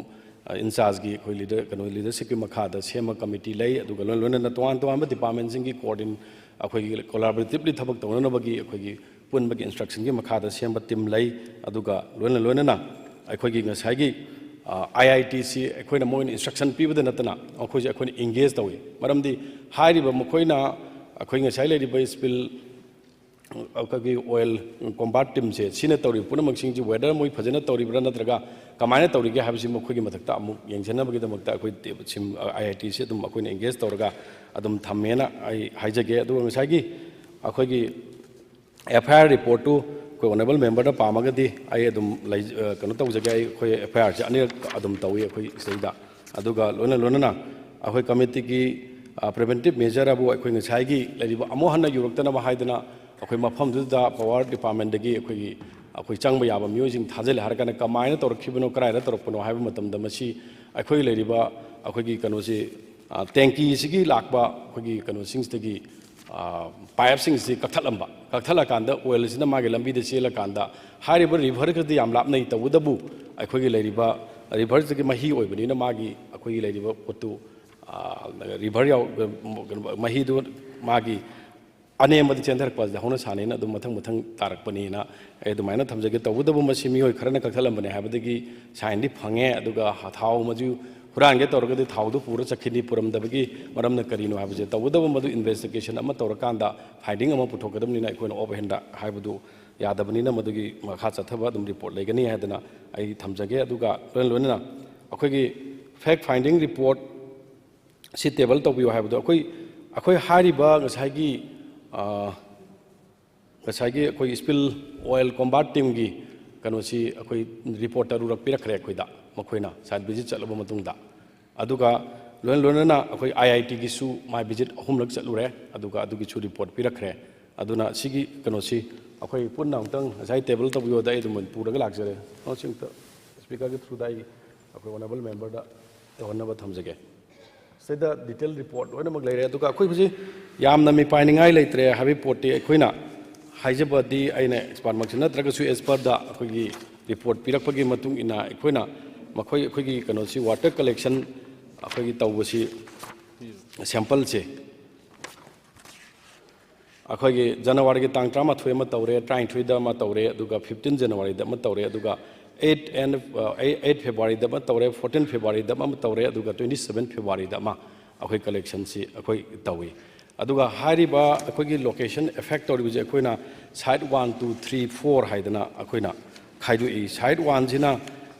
ꯑ, ꯏꯟꯆꯥꯔꯖꯀꯤ ꯑꯩꯈꯣꯏ ꯂꯤꯗꯔ, ꯀꯩꯅꯣ, ꯂꯤꯗꯔꯁꯤꯞꯀꯤ ꯃꯈꯥꯗ ꯁꯦꯝꯕ ꯀꯃꯤꯇꯤ ꯂꯩ꯫ ꯑꯗꯨꯒ ꯂꯣꯏ ꯂꯣꯏꯅꯅ ꯇꯣꯉꯥꯟ ꯇꯣꯉꯥꯟꯕ ꯗꯤꯄꯥꯔꯠꯃꯦꯟꯁꯤꯡꯒꯤ ꯀꯣꯑꯣꯔꯗꯤꯟ-, ꯑꯩꯈꯣꯏꯒꯤ ꯀꯣꯂꯥꯕꯣꯔꯦꯇꯤꯞꯂꯤ ꯊꯕꯛ ꯇꯧꯅꯅꯕꯒꯤ ꯑꯩꯈꯣꯏꯒꯤ ꯄꯨꯟꯕꯒꯤ ꯏꯟꯁꯇ꯭ꯔꯛꯁꯟꯒꯤ ꯃꯈꯥꯗ ꯁꯦꯝꯕ ꯇꯤꯝ ꯂꯩ꯫ ꯑꯗꯨꯒ ꯂꯣꯏꯅ ꯂꯣꯏꯅꯅ ꯑꯩꯈꯣꯏꯒꯤ ꯉꯁꯥꯏꯒꯤ, ꯑ, ꯑꯥꯏ ꯑꯥꯏ ꯇꯤꯁꯤ ꯑꯩꯈꯣꯏꯅ ꯃꯣꯏꯅ ꯏꯟꯁꯇ꯭ꯔꯛꯁꯟ ꯄꯤꯕꯗ ꯅꯠꯇꯅ ꯃꯈꯣꯏꯁꯦ ꯑꯩꯈꯣꯏꯅ ꯑꯦꯡꯒꯦꯖ ꯇꯧꯏ꯫ ꯃꯔꯝꯗꯤ ꯍꯥꯏꯔꯤꯕ ꯃꯈꯣꯏꯅ ꯑꯩꯈꯣꯏ ꯉꯁꯥꯏ ꯂꯩꯔꯤꯕ ꯁ꯭ꯄꯤꯜ ꯑꯩꯈꯣꯏꯒꯤ ꯑꯣꯏꯜ ꯀꯣꯝꯕꯥꯠ ꯇꯤꯝꯁꯦ ꯁꯤꯅ ꯇꯧꯔꯤꯕ ꯄꯨꯝꯅꯃꯛꯁꯤꯡꯁꯤ ꯋꯦꯗꯔ ꯃꯣꯏ ꯐꯖꯅ ꯇꯧꯔꯤꯕ꯭ꯔꯥ ꯅꯠꯇ꯭ꯔꯒ ꯀꯃꯥꯏꯅ ꯇꯧꯔꯤꯒꯦ ꯍꯥꯏꯕꯁꯤ ꯃꯈꯣꯏꯒꯤ ꯃꯊꯛꯇ ꯑꯃꯨꯛ ꯌꯦꯡꯁꯤꯟꯅꯕꯒꯤꯗꯃꯛꯇ ꯑꯩꯈꯣꯏ ꯇꯤ-, ꯁꯤꯝ, ꯑꯥꯏ ꯑꯥꯏ ꯇꯤꯁꯤ ꯑꯗꯨꯝ ꯑꯩꯈꯣꯏꯅ ꯑꯦꯡꯒꯦꯖ ꯇꯧꯔꯒ ꯑꯗꯨꯝ ꯊꯝꯃꯦꯅ ꯑꯩ ꯍꯥꯏꯖꯒꯦ꯫ ꯑꯗꯨꯒ ꯉꯁꯥꯏꯒꯤ ꯑꯩꯈꯣꯏꯒꯤ ꯑꯦꯐ ꯑꯥꯏ ꯑꯥꯔ ꯔꯤꯄꯣꯔꯠꯇꯨ ꯑꯩꯈꯣꯏ ꯑꯣꯅꯔꯦꯕꯜ ꯃꯦꯝꯕꯔꯗ ꯄꯥꯝꯃꯒꯗꯤ ꯑꯩ ꯑꯗꯨꯝ ꯂꯩ-, ꯑ, ꯀꯩꯅꯣ ꯇꯧꯖꯒꯦ꯫ ꯑꯩ, ꯑꯩꯈꯣꯏ ꯑꯦꯐ ꯑꯥꯏ ꯑꯥꯔꯁꯦ ꯑꯅꯤꯔꯛ ꯑꯗꯨꯝ ꯇꯧꯏ ꯑꯩꯈꯣꯏ ꯁꯤꯗꯩꯗ꯫ ꯑꯗꯨꯒ ꯂꯣꯏꯅ ꯂꯣꯏꯅꯅ ꯑꯩꯈꯣꯏ ꯀꯃꯤꯇꯤꯒꯤ, ꯑ, ꯄ꯭ꯔꯤꯚꯦꯟꯇꯤꯞ ꯃꯦꯖꯔ ꯍꯥꯏꯕꯨ ꯑꯩꯈꯣꯏ ꯉꯁꯥꯏꯒꯤ ꯂꯩꯔꯤꯕ ꯑꯃꯨꯛ ꯍꯟꯅ ꯌꯨꯔꯛꯇꯅꯕ ꯍꯥꯏꯗꯅ ꯑꯩꯈꯣꯏ ꯃꯐꯝꯗꯨꯗ ꯄꯥꯋꯔ ꯗꯤꯄꯥꯔꯠꯃꯦꯟꯗꯒꯤ ꯑꯩꯈꯣꯏꯒꯤ, ꯑꯩꯈꯣꯏ ꯆꯪꯕ ꯌꯥꯕ ꯃꯤꯑꯣꯏꯁꯤꯡ ꯊꯥꯖꯤꯜꯂꯦ ꯍꯥꯏꯔꯀꯥꯟꯗ ꯀꯃꯥꯏꯅ ꯇꯧꯔꯛꯈꯤꯕꯅꯣ, ꯀꯗꯥꯏꯗ ꯇꯧꯔꯛꯄꯅꯣ ꯍꯥꯏꯕ ꯃꯇꯝꯗ ꯃꯁꯤ ꯑꯩꯈꯣꯏ ꯂꯩꯔꯤꯕ ꯑꯩꯈꯣꯏꯒꯤ ꯀꯩꯅꯣꯁꯤ, ꯑ, ꯇꯦꯡꯀꯤꯁꯤꯒꯤ ꯂꯥꯛꯄ ꯑꯩꯈꯣꯏꯒꯤ ꯀꯩꯅꯣꯁꯤꯡꯁꯤꯗꯒꯤ, ꯑ, ꯄꯥꯏꯞꯁꯤꯡꯁꯤ ꯀꯛꯊꯠꯂꯝꯕ, ꯀꯛꯊꯠꯂꯀꯥꯟꯗ ꯑꯣꯏꯜꯁꯤꯅ ꯃꯥꯒꯤ ꯂꯝꯕꯤꯗ ꯆꯦꯜꯂꯀꯥꯟꯗ ꯍꯥꯏꯔꯤꯕ ꯔꯤꯚꯔꯒꯗꯤ ꯌꯥꯝ ꯂꯥꯞꯅꯩ, ꯇꯧꯕꯇꯕꯨ ꯑꯩꯈꯣꯏꯒꯤ ꯂꯩꯔꯤꯕ ꯔꯤꯚꯔꯁꯤꯒꯤ ꯃꯍꯤ ꯑꯣꯏꯕꯅꯤꯅ ꯃꯥꯒꯤ ꯑꯩꯈꯣꯏꯒꯤ ꯂꯩꯔꯤꯕ ꯄꯣꯠꯇꯨ, ꯑ, ꯔꯤꯚꯔ ꯌꯥꯎ-, ꯀꯩꯅꯣ, ꯃꯍꯤꯗꯨ ꯃꯥꯒꯤ ꯑꯅꯦꯝꯕꯗ ꯆꯦꯟꯊꯔꯛꯄ ꯑꯁꯤꯗ ꯍꯧꯅ ꯁꯥꯅꯤꯅ ꯑꯗꯨꯝ ꯃꯊꯪ ꯃꯊꯪ ꯇꯥꯔꯛꯄꯅꯤꯅ ꯑꯩ ꯑꯗꯨꯃꯥꯏꯅ ꯊꯝꯖꯒꯦ꯫ ꯇꯧꯕꯇꯕꯨ ꯃꯁꯤ ꯃꯤꯑꯣꯏ ꯈꯔꯅ ꯀꯛꯊꯠꯂꯝꯕꯅꯦ ꯍꯥꯏꯕꯗꯒꯤ ꯁꯥꯏꯟꯗꯤ ꯐꯪꯉꯦ, ꯑꯗꯨꯒ ꯊꯥꯎ ꯃꯆꯨ ꯍꯨꯔꯥꯟꯒꯦ ꯇꯧꯔꯒꯗꯤ ꯊꯥꯎꯗꯨ ꯄꯨꯔ ꯆꯠꯈꯤꯅꯤ, ꯄꯨꯔꯝꯗꯕꯒꯤ ꯃꯔꯝꯅ ꯀꯔꯤꯅꯣ ꯍꯥꯏꯕꯁꯦ꯫ ꯇꯧꯕꯇꯕꯨ ꯃꯗꯨ ꯏꯟꯚꯦꯁꯇꯤꯒꯦꯁꯟ ꯑꯃ ꯇꯧꯔꯀꯥꯟꯗ ꯐꯥꯏꯟꯗꯤꯡ ꯑꯃ ꯄꯨꯊꯣꯛꯀꯗꯕꯅꯤꯅ ꯑꯩꯈꯣꯏꯅ ꯑꯣꯐ ꯍꯦꯟꯗ ꯍꯥꯏꯕꯗꯨ ꯌꯥꯗꯕꯅꯤꯅ ꯃꯗꯨꯒꯤ ꯃꯈꯥ ꯆꯠꯊꯕ ꯑꯗꯨꯝ ꯔꯤꯄꯣꯔꯠ ꯂꯩꯒꯅꯤ ꯍꯥꯏꯗꯅ ꯑꯩ ꯊꯝꯖꯒꯦ꯫ ꯑꯗꯨꯒ ꯂꯣꯏꯅ ꯂꯣꯏꯅꯅ ꯑꯩꯈꯣꯏꯒꯤ ꯐꯦꯛ ꯐꯥꯏꯟꯗꯤꯡ ꯔꯤꯄꯣꯔꯠ ꯁꯤ ꯇꯦꯕꯜ ꯇꯧꯕꯤꯌꯨ ꯍꯥꯏꯕꯗꯣ ꯑꯩꯈꯣꯏ, ꯑꯩꯈꯣꯏ ꯍꯥꯏꯔꯤꯕ ꯉꯁꯥꯏꯒꯤ, ꯑ, ꯉꯁꯥꯏꯒꯤ ꯑꯩꯈꯣꯏ ꯁ꯭ꯄꯤꯜ ꯑꯣꯏꯜ ꯀꯣꯝꯕꯥꯠ ꯇꯤꯝꯒꯤ ꯀꯩꯅꯣꯁꯤ ꯑꯩꯈꯣꯏ ꯔꯤꯄꯣꯔꯠ ꯇꯔꯨꯔꯛ ꯄꯤꯔꯛꯈ꯭ꯔꯦ ꯑꯩꯈꯣꯏꯗ, ꯃꯈꯣꯏꯅ ꯁꯥꯏꯠ ꯚꯤꯖꯤꯠ ꯆꯠꯂꯕ ꯃꯇꯨꯡꯗ꯫ ꯑꯗꯨꯒ ꯂꯣꯏꯅ ꯂꯣꯏꯅꯅ ꯑꯩꯈꯣꯏ ꯑꯥꯏ ꯑꯥꯏ ꯇꯤꯒꯤꯁꯨ ꯃꯥꯏ ꯚꯤꯖꯤꯠ ꯑꯍꯨꯝꯂꯛ ꯆꯠꯂꯨꯔꯦ, ꯑꯗꯨꯒ ꯑꯗꯨꯒꯤꯁꯨ ꯔꯤꯄꯣꯔꯠ ꯄꯤꯔꯛꯈ꯭ꯔꯦ꯫ ꯑꯗꯨꯅ ꯁꯤꯒꯤ ꯀꯩꯅꯣꯁꯤ ꯑꯩꯈꯣꯏ ꯄꯨꯟꯅ ꯑꯃꯨꯛꯇꯪ ꯉꯁꯥꯏ ꯇꯦꯕꯜ ꯇꯧꯕꯤꯌꯣꯗ ꯑꯩ ꯑꯗꯨꯝ ꯄꯨꯔꯒ ꯂꯥꯛꯆꯔꯦ꯫ ꯀꯩꯅꯣꯁꯤ ꯑꯝꯇ ꯁ꯭ꯄꯤꯀꯔꯒꯤ ꯊ꯭ꯔꯨꯗ ꯑꯩ ꯑꯩꯈꯣꯏ ꯑꯣꯅꯔꯦꯕꯜ ꯃꯦꯝꯕꯔꯗ ꯇꯧꯍꯟꯅꯕ ꯊꯝꯖꯒꯦ꯫ ꯁꯤꯗ ꯗꯤꯇꯦꯜ ꯔꯤꯄꯣꯔꯠ ꯂꯣꯏꯅꯃꯛ ꯂꯩꯔꯦ꯫ ꯑꯗꯨꯒ ꯑꯩꯈꯣꯏ ꯍꯧꯖꯤꯛ ꯌꯥꯝꯅ ꯃꯤꯄꯥꯏꯅꯤꯡꯉꯥꯏ ꯂꯩꯇ꯭ꯔꯦ ꯍꯥꯏꯕꯒꯤ ꯄꯣꯠꯇꯤ ꯑꯩꯈꯣꯏꯅ ꯍꯥꯏꯖꯕꯗꯤ ꯑꯩꯅ ꯑꯦꯛꯁꯄꯥꯔꯠꯃꯛꯁꯨ ꯅꯠꯇ꯭ꯔꯒꯁꯨ ꯑꯦꯁ ꯄꯔꯗ ꯑꯩꯈꯣꯏꯒꯤ ꯔꯤꯄꯣꯔꯠ ꯄꯤꯔꯛꯄꯒꯤ ꯃꯇꯨꯡ ꯏꯟꯅ ꯑꯩꯈꯣꯏꯅ ꯃꯈꯣꯏ ꯑꯩꯈꯣꯏꯒꯤ ꯀꯩꯅꯣꯁꯤ ꯋꯥꯇꯔ ꯀꯂꯦꯛꯁꯟ ꯑꯩꯈꯣꯏꯒꯤ ꯇꯧꯕꯁꯤ ꯁꯦꯝꯄꯜꯁꯦ ꯑꯩꯈꯣꯏꯒꯤ ꯖꯅꯋꯥꯔꯤꯒꯤ ꯇꯥꯡ ꯇꯔꯥꯃꯥꯊꯣꯏ ꯑꯃ ꯇꯧꯔꯦ, ꯇꯔꯥꯅꯤꯊꯣꯏꯗ ꯑꯃ ꯇꯧꯔꯦ, ꯑꯗꯨꯒ ꯐꯤꯐꯇꯤꯟ ꯖꯅꯋꯥꯔꯤꯗ ꯑꯃ ꯇꯧꯔꯦ, ꯑꯗꯨꯒ eight and, uh, eight Februaryꯗ ꯑꯃ ꯇꯧꯔꯦ, fourteen Februaryꯗ ꯑꯃ ꯇꯧꯔꯦ, ꯑꯗꯨꯒ twenty seven Februaryꯗ ꯑꯃ ꯑꯩꯈꯣꯏ ꯀꯂꯦꯛꯁꯟꯁꯤ ꯑꯩꯈꯣꯏ ꯇꯧꯏ꯫ ꯑꯗꯨꯒ ꯍꯥꯏꯔꯤꯕ ꯑꯩꯈꯣꯏꯒꯤ location affect ꯇꯧꯔꯤꯕꯁꯦ ꯑꯩꯈꯣꯏꯅ site one, two, three, four ꯍꯥꯏꯗꯅ ꯑꯩꯈꯣꯏꯅ ꯈꯥꯏꯗꯣꯛꯏ꯫ Site one ꯁꯤꯅ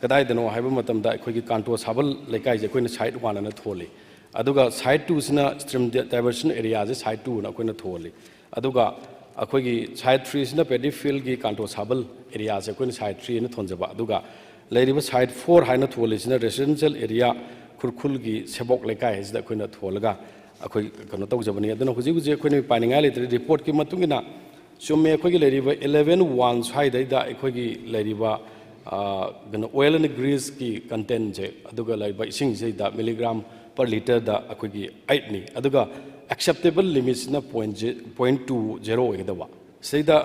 ꯀꯗꯥꯏꯗꯅꯣ ꯍꯥꯏꯕ ꯃꯇꯝꯗ ꯑꯩꯈꯣꯏꯒꯤ ꯀꯥꯟꯇꯣ ꯁꯥꯕꯜ ꯂꯩꯀꯥꯏꯁꯦ ꯑꯩꯈꯣꯏꯅ site one ꯑꯅ ꯊꯣꯜꯂꯤ꯫ ꯑꯗꯨꯒ site two ꯁꯤꯅ stream diversion area ꯁꯦ site two ꯑꯅ ꯑꯩꯈꯣꯏꯅ ꯊꯣꯜꯂꯤ꯫ ꯑꯗꯨꯒ ꯑꯩꯈꯣꯏꯒꯤ site three ꯁꯤꯅ paddy field ꯀꯤ ꯀꯥꯟꯇꯣ ꯁꯥꯕꯜ area ꯁꯦ ꯑꯩꯈꯣꯏꯅ site three ꯑꯅ ꯊꯣꯟꯖꯕ꯫ ꯑꯗꯨꯒ ꯂꯩꯔꯤꯕ site four ꯍꯥꯏꯅ ꯊꯣꯜꯂꯤꯁꯤꯅ residential area ꯈꯨꯔꯈꯨꯜꯒꯤ ꯁꯦꯕꯣꯛ ꯂꯩꯀꯥꯏ ꯍꯥꯏꯁꯤꯗ ꯑꯩꯈꯣꯏꯅ ꯊꯣꯜꯂꯒ ꯑꯩꯈꯣꯏ ꯀꯩꯅꯣ ꯇꯧꯖꯕꯅꯤ꯫ ꯑꯗꯨꯅ ꯍꯧꯖꯤꯛ ꯍꯧꯖꯤꯛ ꯑꯩꯈꯣꯏꯅ ꯄꯥꯏꯅꯤꯡꯉꯥꯏ ꯂꯩꯇ꯭ꯔꯦ꯫ Report ꯀꯤ ꯃꯇꯨꯡ ꯏꯟꯅ ꯆꯨꯝꯃꯦ, ꯑꯩꯈꯣꯏꯒꯤ ꯂꯩꯔꯤꯕ eleven one ꯁ꯭ꯋꯥꯏꯗꯩꯗ ꯑꯩꯈꯣꯏꯒꯤ ꯂꯩꯔꯤꯕ, ꯑ, ꯀꯩꯅꯣ, oil and grease ꯀꯤ content ꯁꯦ, ꯑꯗꯨꯒ ꯂꯩꯔꯤꯕ ꯏꯁꯤꯡꯁꯤꯗ milligram per litre ꯗ ꯑꯩꯈꯣꯏꯒꯤ eight ꯅꯤ, ꯑꯗꯨꯒ acceptable limit ꯁꯤꯅ point point two zero ꯑꯣꯏꯒꯗꯕ꯫ ꯁꯤꯗꯩꯗ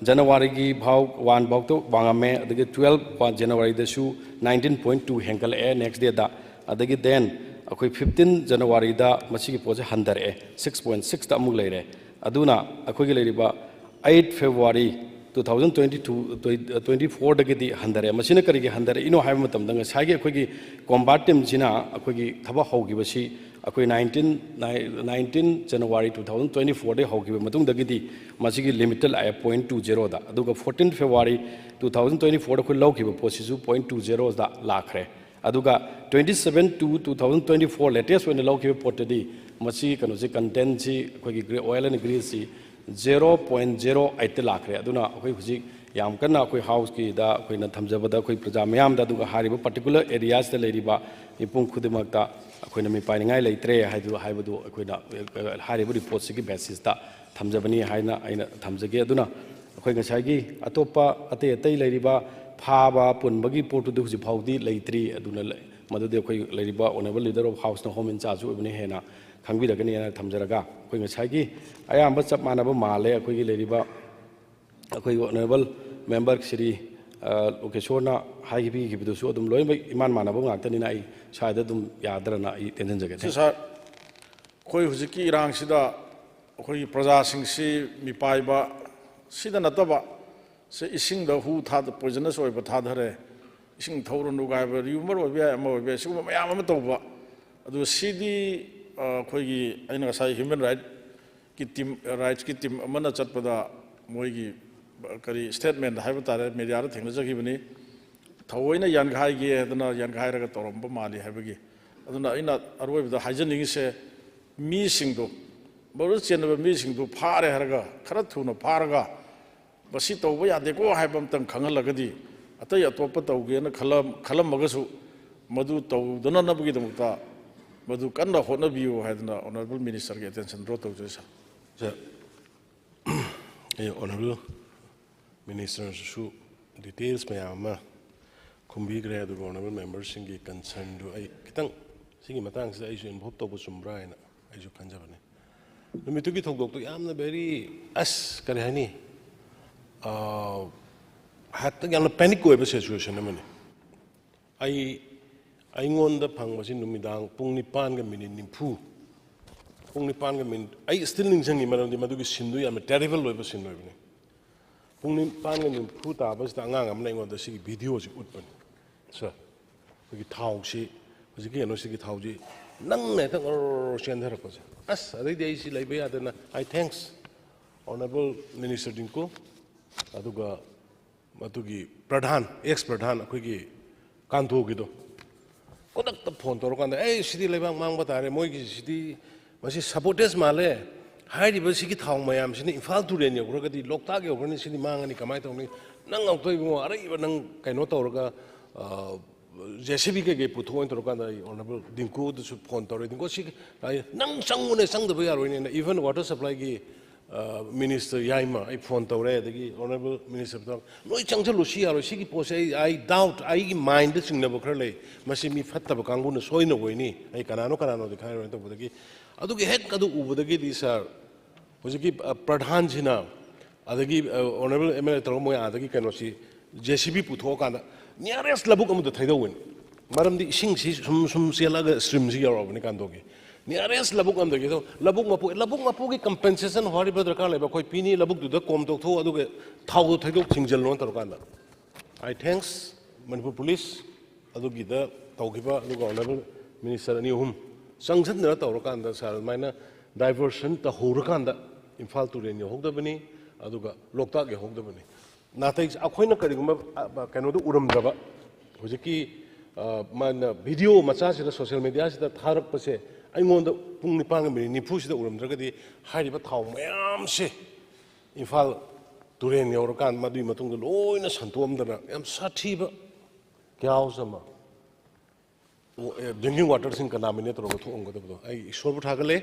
ꯖꯅꯋꯥꯔꯤꯒꯤ ꯐꯥꯎ, one ꯐꯥꯎꯗ ꯋꯥꯡꯉꯝꯃꯦ, ꯑꯗꯒꯤ twelve ꯖꯅꯋꯥꯔꯤꯗꯁꯨ nineteen point two ꯍꯦꯟꯒꯠꯂꯛꯑꯦ next day ꯗ, ꯑꯗꯒꯤ then ꯑꯩꯈꯣꯏ fifteen ꯖꯅꯋꯥꯔꯤꯗ ꯃꯁꯤꯒꯤ ꯄꯣꯠꯁꯦ ꯍꯟꯊꯔꯛꯑꯦ, six point six ꯇ ꯑꯃꯨꯛ ꯂꯩꯔꯦ꯫ ꯑꯗꯨꯅ ꯑꯩꯈꯣꯏꯒꯤ ꯂꯩꯔꯤꯕ eight February two thousand twenty two, twenty four ꯗꯒꯤꯗꯤ ꯍꯟꯊꯔꯛꯑꯦ꯫ ꯃꯁꯤꯅ ꯀꯔꯤꯒꯤ ꯍꯟꯊꯔꯛꯏꯅꯣ ꯍꯥꯏꯕ ꯃꯇꯝꯗ ꯉꯁꯥꯏꯒꯤ ꯑꯩꯈꯣꯏꯒꯤ combat team ꯁꯤꯅ ꯑꯩꯈꯣꯏꯒꯤ ꯊꯕꯛ ꯍꯧꯈꯤꯕꯁꯤ ꯑꯩꯈꯣꯏ nineteen, nineteen January two thousand twenty four ꯗꯒꯤ ꯍꯧꯈꯤꯕ ꯃꯇꯨꯡꯗꯒꯤꯗꯤ ꯃꯁꯤꯒꯤ limit ꯇ ꯂꯥꯛꯑꯦ point two zero ꯗ, ꯑꯗꯨꯒ fourteen February two thousand twenty four ꯗ ꯑꯩꯈꯣꯏ ꯂꯧꯈꯤꯕ ꯄꯣꯠꯁꯤꯁꯨ point two zero ꯗ ꯂꯥꯛꯈ꯭ꯔꯦ꯫ ꯑꯗꯨꯒ twenty seven two two thousand twenty four latest ꯑꯣꯏꯅ ꯂꯧꯈꯤꯕ ꯄꯣꯠꯇꯗꯤ ꯃꯁꯤ ꯀꯩꯅꯣꯁꯤ, content ꯁꯤ ꯑꯩꯈꯣꯏꯒꯤ gre-, oil and grease ꯁꯤ zero point zero eight ꯇ ꯂꯥꯛꯈ꯭ꯔꯦ꯫ ꯑꯗꯨꯅ ꯑꯩꯈꯣꯏ ꯍꯧꯖꯤꯛ ꯌꯥꯝ ꯀꯟꯅ ꯑꯩꯈꯣꯏ House ꯀꯤꯗ ꯑꯩꯈꯣꯏꯅ ꯊꯝꯖꯕꯗ ꯑꯩꯈꯣꯏ ꯄ꯭ꯔꯖꯥ ꯃꯤꯌꯥꯝꯗ, ꯑꯗꯨꯒ ꯍꯥꯏꯔꯤꯕ particular area ꯁꯤꯗ ꯂꯩꯔꯤꯕ ꯃꯤꯄꯨꯝ ꯈꯨꯗꯤꯡꯃꯛꯇ ꯑꯩꯈꯣꯏꯅ ꯃꯤꯄꯥꯏꯅꯤꯡꯉꯥꯏ ꯂꯩꯇ꯭ꯔꯦ ꯍꯥꯏꯗꯨ, ꯍꯥꯏꯕꯗꯨ ꯑꯩꯈꯣꯏꯅ, ꯑ, ꯍꯥꯏꯔꯤꯕ report ꯁꯤꯒꯤ basis ꯇ ꯊꯝꯖꯕꯅꯤ ꯍꯥꯏꯅ ꯑꯩꯅ ꯊꯝꯖꯒꯦ꯫ ꯑꯗꯨꯅ ꯑꯩꯈꯣꯏ ꯉꯁꯥꯏꯒꯤ ꯑꯇꯣꯞꯄ ꯑꯇꯩ ꯑꯇꯩ ꯂꯩꯔꯤꯕ ꯐꯥꯕ ꯄꯨꯟꯕꯒꯤ ꯄꯣꯠꯇꯨꯗꯤ ꯍꯧꯖꯤꯛ ꯐꯥꯎꯗꯤ ꯂꯩꯇ꯭ꯔꯤ꯫ ꯑꯗꯨꯅ ꯂꯩ-, ꯃꯗꯨꯗꯤ ꯑꯩꯈꯣꯏ ꯂꯩꯔꯤꯕ Honourable Leader of House ꯅ Home in Charge ꯑꯣꯏꯕꯅ ꯍꯦꯟꯅ ꯈꯪꯕꯤꯔꯒꯅꯤ ꯍꯥꯏꯅ ꯊꯝꯖꯔꯒ, ꯑꯩꯈꯣꯏ ꯉꯁꯥꯏꯒꯤ ꯑꯌꯥꯝꯕ ꯆꯞ ꯃꯥꯟꯅꯕ ꯃꯥꯜꯂꯦ꯫ ꯑꯩꯈꯣꯏꯒꯤ ꯂꯩꯔꯤꯕ ꯑꯩꯈꯣꯏꯒꯤ Honourable Member ꯁ꯭ꯔꯤ, ꯑ, ꯂꯣꯀꯦꯁꯣꯔꯅ ꯍꯥꯏꯕꯤꯈꯤꯕꯗꯨꯁꯨ ꯑꯗꯨꯝ ꯂꯣꯏꯅꯃꯛ ꯏꯃꯥꯟ ꯃꯥꯟꯅꯕ ꯉꯥꯛꯇꯅꯤꯅ ꯑꯩ ꯁ꯭ꯋꯥꯏꯗ ꯑꯗꯨꯝ ꯌꯥꯗ꯭ꯔꯅ ꯑꯩ ꯇꯦꯟꯁꯤꯟꯖꯒꯦ꯫ ꯁꯤ ꯁꯥꯔ, ꯑꯩꯈꯣꯏ ꯍꯧꯖꯤꯛꯀꯤ ꯏꯔꯥꯡꯁꯤꯗ ꯑꯩꯈꯣꯏꯒꯤ ꯄ꯭ꯔꯖꯥꯁꯤꯡꯁꯤ ꯃꯤꯄꯥꯏꯕ ꯁꯤꯗ ꯅꯠꯇꯕ, ꯁꯦ ꯏꯁꯤꯡꯗ ꯍꯨ ꯊꯥꯗ-, poisonous ꯑꯣꯏꯕ ꯊꯥꯗꯔꯦ, ꯏꯁꯤꯡ ꯊꯛꯎꯔꯅꯨ ꯀꯥꯏꯕ, rumour ꯑꯣꯏꯕ ꯌꯥꯏ, ꯑꯃ ꯑꯣꯏꯕ ꯌꯥꯏ, ꯁꯤꯒꯨꯝꯕ ꯃꯌꯥꯝ ꯑꯃ ꯇꯧꯕ꯫ ꯑꯗꯨ ꯁꯤꯗꯤ, ꯑ, ꯑꯩꯈꯣꯏꯒꯤ, ꯑꯩꯅ ꯉꯁꯥꯏ human right ꯇꯤꯝ, ꯔꯥꯏꯠꯁꯀꯤ ꯇꯤꯝ ꯑꯃꯅ ꯆꯠꯄꯗ ꯃꯣꯏꯒꯤ ꯀꯔꯤ ꯁ꯭ꯇꯦꯠꯃꯦꯟꯗ ꯍꯥꯏꯕ ꯇꯥꯔꯦ, ꯃꯦꯗꯤꯌꯥꯗ ꯊꯦꯡꯅꯖꯈꯤꯕꯅꯤ꯫ ꯊꯑꯣꯏꯅ ꯌꯥꯟꯈꯥꯏꯒꯦ ꯍꯥꯏꯗꯅ ꯌꯥꯟꯈꯥꯏꯔꯒ ꯇꯧꯔꯝꯕ ꯃꯥꯜꯂꯤ ꯍꯥꯏꯕꯒꯤ꯫ ꯑꯗꯨꯅ ꯑꯩꯅ ꯑꯔꯣꯏꯕꯗ ꯍꯥꯏꯖꯅꯤꯡꯉꯤꯁꯦ, ꯃꯤꯁꯤꯡꯗꯣ, ꯃꯔꯨ ꯆꯦꯟꯅꯕ ꯃꯤꯁꯤꯡꯗꯨ ꯐꯥꯔꯦ ꯍꯥꯏꯔꯒ, ꯈꯔ ꯊꯨꯅ ꯐꯥꯔꯒ, ꯃꯁꯤ ꯇꯧꯕ ꯌꯥꯗꯦꯀꯣ ꯍꯥꯏꯕ ꯑꯝꯇꯪ ꯈꯪꯍꯜꯂꯒꯗꯤ, ꯑꯇꯩ ꯑꯇꯣꯞꯄ ꯇꯧꯒꯦꯅ ꯈꯜꯂꯝ-, ꯈꯜꯂꯝꯃꯒꯁꯨ ꯃꯗꯨ ꯇꯧꯗꯅꯅꯕꯒꯤꯗꯃꯛꯇ ꯃꯗꯨ ꯀꯟꯅ ꯍꯣꯠꯅꯕꯤꯌꯨ ꯍꯥꯏꯗꯅ honourable ministerꯒꯤ attention draw ꯇꯧꯖꯩ, sir꯫ Sir, ꯑꯩ honourable ministerꯁꯨ details ꯃꯌꯥꯝ ꯑꯃ ꯈꯨꯝꯕꯤꯈ꯭ꯔꯦ, ꯑꯗꯨꯒ honourable memberꯁꯤꯡꯒꯤ concernꯗꯨ ꯑꯩ ꯈꯤꯇꯪ ꯁꯤꯒꯤ ꯃꯇꯥꯡꯁꯤꯗ ꯑꯩꯁꯨ involve ꯇꯧꯕ ꯆꯨꯝꯕ꯭ꯔꯥ ꯍꯥꯏꯅ ꯑꯩꯁꯨ ꯈꯟꯖꯕꯅꯤ꯫ ꯅꯨꯃꯤꯠꯇꯨꯒꯤ ꯊꯧꯗꯣꯛꯇꯨ ꯌꯥꯝꯅ very, ꯑꯁ, ꯀꯔꯤ ꯍꯥꯏꯅꯤ, ꯑꯥ, ꯍꯦꯛꯇ ꯌꯥꯝꯅ panic ꯑꯣꯏꯕ situation ꯑꯃꯅꯤ꯫ ꯑꯩ, ꯑꯩꯉꯣꯟꯗ ꯐꯪꯕꯁꯤ ꯅꯨꯃꯤꯗꯥꯡ ꯄꯨꯡ ꯅꯤꯄꯥꯟꯒ minute ꯅꯤꯐꯨ, ꯄꯨꯡ ꯅꯤꯄꯥꯟꯒ minute, ꯑꯩ still ꯅꯤꯡꯁꯤꯡꯉꯤ, ꯃꯔꯝꯗꯤ ꯃꯗꯨꯒꯤ sceneꯗꯨ ꯌꯥꯝꯅ terrible ꯑꯣꯏꯕ scene ꯑꯣꯏꯕꯅꯤ꯫ ꯄꯨꯡ ꯅꯤꯄꯥꯟꯒ ꯅꯤꯐꯨ ꯇꯥꯕꯁꯤꯗ ꯑꯉꯥꯡ ꯑꯃꯅ ꯑꯩꯉꯣꯟꯗ ꯁꯤꯒꯤ videoꯁꯤ ꯎꯠꯄꯅꯤ꯫ "Sir, ꯑꯩꯈꯣꯏꯒꯤ ꯊꯥꯎꯁꯤ ꯍꯧꯖꯤꯛꯀꯤ ꯀꯩꯅꯣꯁꯤꯒꯤ ꯊꯥꯎꯁꯤ ꯅꯪꯅ ꯍꯦꯛꯇ ꯉꯣꯔꯣꯔꯣ ꯆꯦꯟꯊꯔꯛꯄꯁꯦ"꯫ ꯑꯁ, ꯑꯗꯩꯗꯤ ꯑꯩ ꯁꯤ ꯂꯩꯕ ꯌꯥꯗꯅ, "I thanks honourable minister Dingko, ꯑꯗꯨꯒ ꯃꯗꯨꯒꯤ ꯄ꯭ꯔꯙꯥꯟ, ex ꯄ꯭ꯔꯙꯥꯟ ꯑꯩꯈꯣꯏꯒꯤ ꯀꯥꯟꯇꯣꯒꯤꯗꯣ, ꯈꯨꯗꯛꯇ phone ꯇꯧꯔꯀꯥꯟꯗ, "ꯑꯦ, ꯁꯤꯗꯤ ꯂꯩꯕꯥꯛ ꯃꯥꯡꯕ ꯇꯥꯔꯦ, ꯃꯣꯏꯒꯤ ꯁꯤꯗꯤ, ꯃꯁꯤ sabotage ꯃꯥꯜꯂꯦ, ꯍꯥꯏꯔꯤꯕ ꯁꯤꯒꯤ ꯊꯥꯎ ꯃꯌꯥꯝꯁꯤꯅ ꯏꯝꯐꯥꯜ ꯇꯨꯔꯦꯟ ꯌꯧꯈ꯭ꯔꯒꯗꯤ, ꯂꯣꯛꯇꯥꯛ ꯌꯧꯈ꯭ꯔꯅꯤ, ꯁꯤꯗꯤ ꯃꯥꯡꯉꯅꯤ, ꯀꯃꯥꯏꯅ ꯇꯧꯅꯤ? ꯅꯪ ꯑꯃꯨꯛꯇ ꯏꯕꯨꯡꯉꯣ, ꯑꯔꯩꯕ ꯅꯪ ꯀꯩꯅꯣ ꯇꯧꯔꯒ, ꯑ, JCB ꯀꯩꯀꯩ ꯄꯨꯊꯣꯛꯑꯣꯅ" ꯇꯧꯔꯀꯥꯟꯗ ꯑꯩ honourable ꯗꯤꯡꯀꯨꯗꯁꯨ phone ꯇꯧꯔꯦ꯫ "ꯗꯤꯡꯀꯨ, ꯁꯤ ꯅꯪ ꯆꯪꯉꯨꯅꯦ, ꯆꯪꯗꯕ ꯌꯥꯔꯣꯏꯅꯦꯅ", even water supplyꯒꯤ ꯑ, minister ꯌꯥꯏꯃ ꯑꯩ phone ꯇꯧꯔꯦ, ꯑꯗꯒꯤ honourable minister ꯇꯧꯔꯦ, "ꯅꯣꯏ ꯆꯪꯁꯤꯜꯂꯨ, ꯁꯤ ꯌꯥꯔꯣꯏ, ꯁꯤꯒꯤ ꯄꯣꯠꯁꯦ ꯑꯩ, I doubt, ꯑꯩꯒꯤ mindꯗ ꯆꯤꯡꯅꯕ ꯈꯔ ꯂꯩ, ꯃꯁꯤ ꯃꯤ ꯐꯠꯇꯕ ꯀꯥꯡꯕꯨꯅ ꯁꯣꯏꯅ ꯑꯣꯏꯅꯤ, ꯑꯩ ꯀꯅꯥꯅꯣ ꯀꯅꯥꯅꯣꯗꯤ ꯈꯪꯉꯔꯣꯏꯅ" ꯇꯧꯕꯗꯒꯤ, ꯑꯗꯨꯒꯤ ꯍꯦꯛ ꯑꯗꯨ ꯎꯕꯗꯒꯤꯗꯤ sir, ꯍꯧꯖꯤꯛꯀꯤ, ꯑ, ꯄ꯭ꯔꯙꯥꯟꯁꯤꯅ, ꯑꯗꯒꯤ, ꯑ, honourable MLA ꯇꯧꯔꯒ ꯃꯣꯏ ꯑꯥꯗꯒꯤ ꯀꯩꯅꯣꯁꯤ JCB ꯄꯨꯊꯣꯛꯑꯀꯥꯟꯗ nearest ꯂꯧꯕꯨꯛ ꯑꯃꯗ ꯊꯩꯗꯧꯕꯅꯤ꯫ ꯃꯔꯝꯗꯤ ꯏꯁꯤꯡꯁꯤ ꯁꯨꯝ ꯁꯨꯝ ꯆꯦꯜꯂꯛꯑꯒ streamꯁꯤ ꯌꯧꯔꯛꯑꯕꯅꯤ ꯀꯥꯟꯗꯣꯒꯤ꯫ Nearest ꯂꯧꯕꯨꯛ ꯑꯃꯗꯒꯤ ꯑꯗꯣ ꯂꯧꯕꯨꯛ ꯃꯄꯨ, ꯂꯧꯕꯨꯛ ꯃꯄꯨꯒꯤ compensation ꯍꯥꯏꯔꯤꯕ ꯗꯔꯀꯥꯔ ꯂꯩꯕ, "ꯑꯩꯈꯣꯏ ꯄꯤꯅꯤ, ꯂꯧꯕꯨꯛꯇꯨꯗ ꯀꯣꯝ ꯇꯧꯊꯣꯛꯎ, ꯑꯗꯨꯒ ꯊꯥꯎꯗꯣ ꯊꯩꯗꯣꯛ ꯊꯤꯡꯖꯤꯜꯂꯣꯅ" ꯇꯧꯔꯀꯥꯟꯗ꯫ I thanks Manipur Police ꯑꯗꯨꯒꯤꯗ ꯇꯧꯈꯤꯕ, ꯑꯗꯨꯒ honourable minister ꯑꯅꯤ ꯑꯍꯨꯝ ꯆꯪꯁꯤꯟꯗꯅ ꯇꯧꯔꯀꯥꯟꯗ sir ꯑꯗꯨꯃꯥꯏꯅ ꯗꯥꯏꯚꯔꯁꯟ ꯇꯧꯍꯧꯔꯀꯥꯟꯗ ꯏꯝꯐꯥꯜ ꯇꯨꯔꯦꯜ ꯌꯧꯍꯧꯗꯕꯅꯤ, ꯑꯗꯨꯒ ꯂꯣꯛꯇꯥꯛ ꯌꯧꯍꯧꯗꯕꯅꯤ꯫ ꯅꯥꯇꯩ ꯑꯩꯈꯣꯏꯅ ꯀꯔꯤꯒꯨꯝꯕ ꯀꯩꯅꯣꯗ ꯎꯔꯝꯗ꯭ꯔꯕ, ꯍꯧꯖꯤꯛꯀꯤ ꯃꯥꯅ ꯚꯤꯗꯤꯑꯣ ꯃꯆꯥꯁꯤꯗ ꯁꯣꯁꯤꯌꯦꯜ ꯃꯦꯗꯤꯌꯥꯁꯤꯗ ꯊꯥꯔꯛꯄꯁꯦ ꯑꯩꯉꯣꯟꯗ ꯄꯨꯡ ꯅꯤꯄꯥꯟꯒ ꯃꯤꯅꯤꯠ ꯅꯤꯐꯨꯁꯤꯗ ꯎꯔꯝꯗ꯭ꯔꯒꯗꯤ ꯍꯥꯏꯔꯤꯕ ꯊꯥꯎ ꯃꯌꯥꯝꯁꯦ ꯏꯝꯐꯥꯜ ꯇꯨꯔꯦꯜ ꯌꯧꯔꯀꯥꯟꯗ ꯃꯗꯨꯒꯤ ꯃꯇꯨꯡꯗ ꯂꯣꯏꯅ ꯁꯟꯇꯣꯛꯑꯝꯗꯅ ꯌꯥꯝ ꯁꯥꯊꯤꯕ ꯀꯌꯥ ꯑꯃ ꯗ꯭ꯔꯤꯡꯀꯤꯡ ꯋꯥꯇꯔꯁꯤꯡ ꯀꯟꯇꯥꯃꯤꯅꯦꯠ ꯇꯧꯔꯒ ꯊꯣꯛꯑꯝꯒꯗꯕꯗꯣ ꯑꯩ ꯏꯁꯣꯔꯕꯨ ꯊꯥꯒꯠꯂꯦ꯫